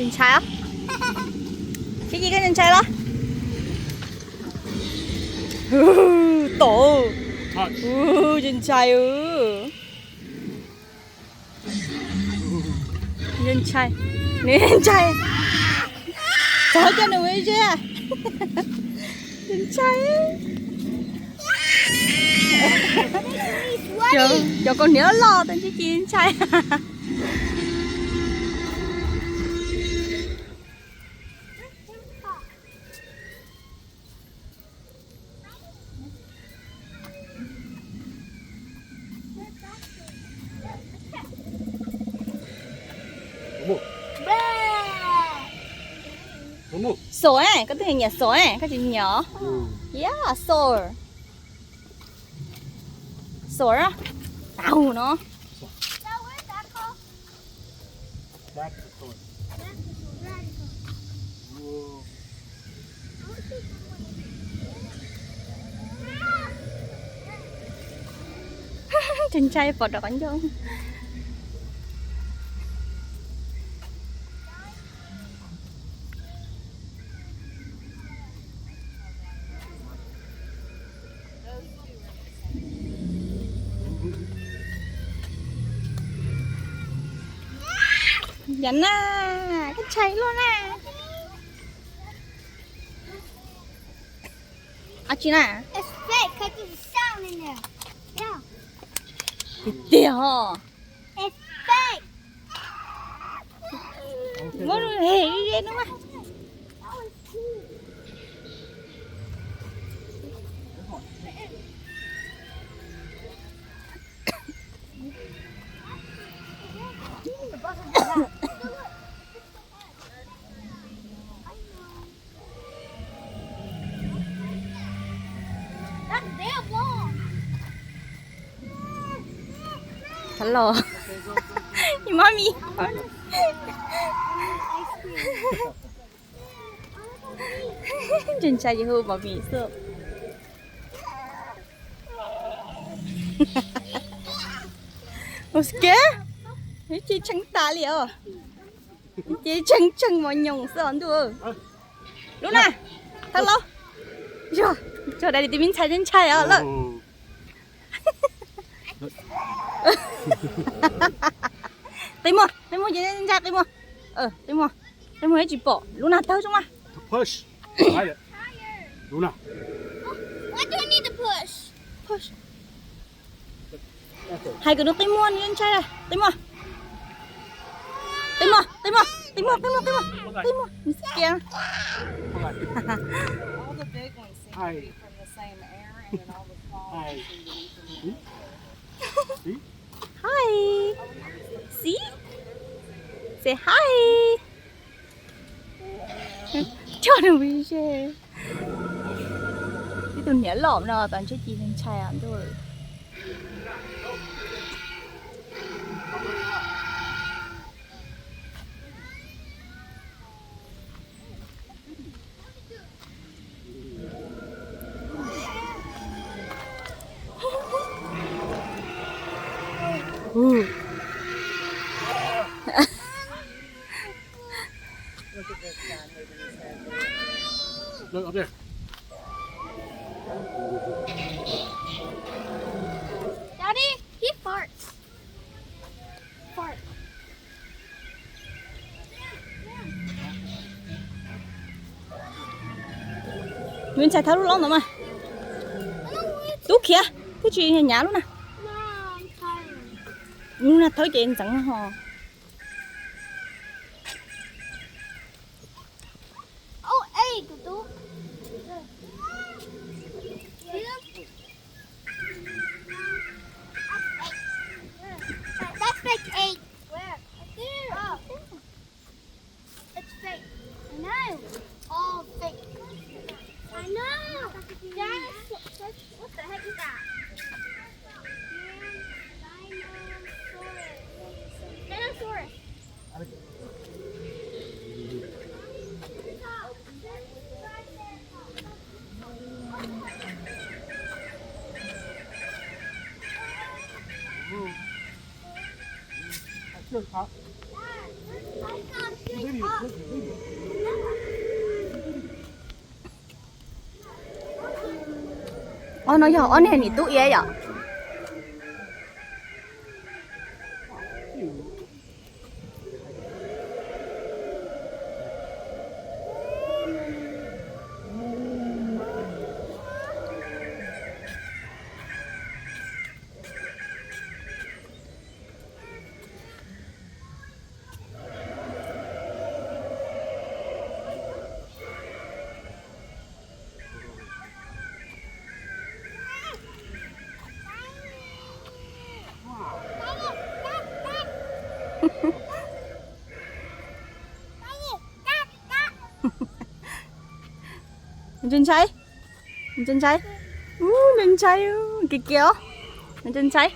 Ntshai os. Sib Ci, koj ntshai los? Tom, ntshai ntshai. Ntshai, ntshai. Txhob coj nws mus ib seb. Ntshai. Cov kaus hniav loj loj, tab sis Sib Ci ntshai. Xom, koj twb nyiam xom, koj tsis nyiam os? Yeah, xom. Xom, taug no. Ntshai ntshai, pom rau qhov ncauj. Yog na, koj ntshai luaj na. Dab tsi na? Tiag tiag os. Muab hem ze no mas. Hello. Mommy. Ntshai ntshai ces hu mommy xwb. Ua ke, ces tshee tas li os. Ces tshee tshee mos nyoos xwb os ntuj. Lub na, thawj laug. Yog, tso dais li tus me ntxhais ntshai os lawm. Qi muag, qi muag ces ntshai, qi muag. Qi muag, qi muag ib tsis pom. Lub na tawg zoo mas. Hais kom nws qi muag, nws ntshai. Qi muag. Qi muag, qi muag, qi muag, qi muag, qi muag, qi muag. Nws scared. Hi. See? Say hi. Coj nws mus ze. Ib tug hniav loj no tos ntsib ci ntshai os ntuj. Look up there. Daddy, he farts. Fart. Nws ntshai thawb lub lob ntawd mas. Tub khiav, twb tsis hnyav lub na. Lub na thawb ces ntxeev ho. That's fake egg. Where? Right there. Oh. It's fake. I know. All fake. I know. Dinosaur. What the heck is that? Dinosaurus. Dinosaurus. Ob no yog ob niag niam tub iab yom? Ntshai ntshai, ntshai ntshai, ntshai ntshai, kiv kiv os, ntshai ntshai.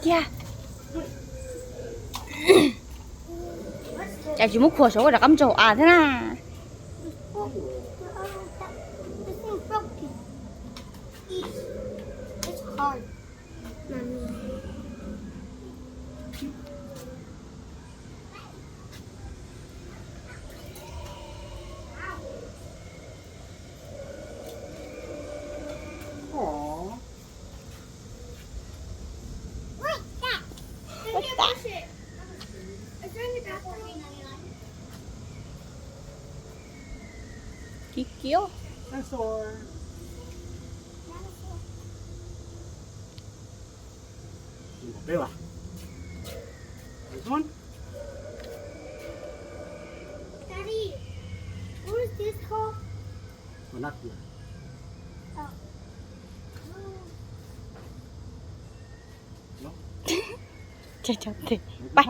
Kiag. Cas tsis muab khuam saum ua rov qab ntsaum av thiab na. Kiv kiv. This one? Daddy, what is this called? Binocular. Oh. Pab.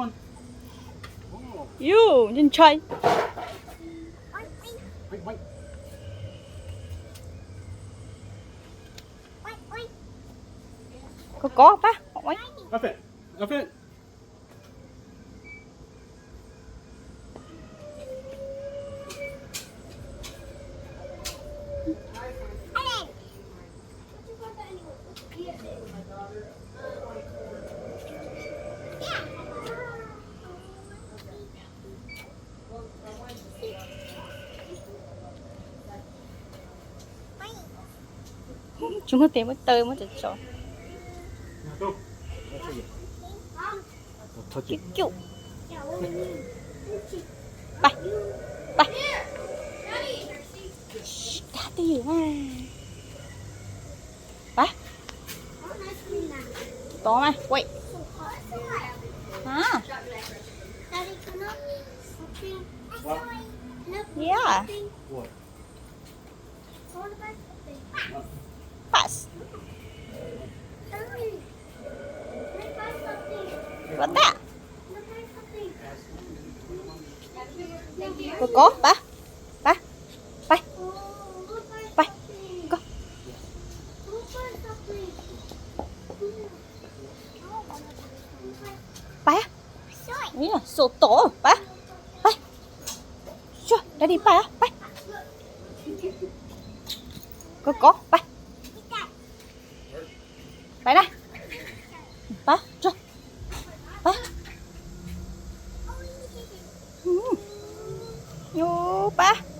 Yus, ntshai. Kov kov pab. Tsis muaj tes muaj taw muab tso tso. Cub cub. Pab, pab. Dag twj ywm na. Pab. Tod mas, wait. Hả? Yeah. Pass. What that? Kov kov, pab, pab, pab, pab, kov. Pab, sổ tổ, pab, pab. Daddy pab, pab. Có có, pab. Pab na. Pab, pab. Pab.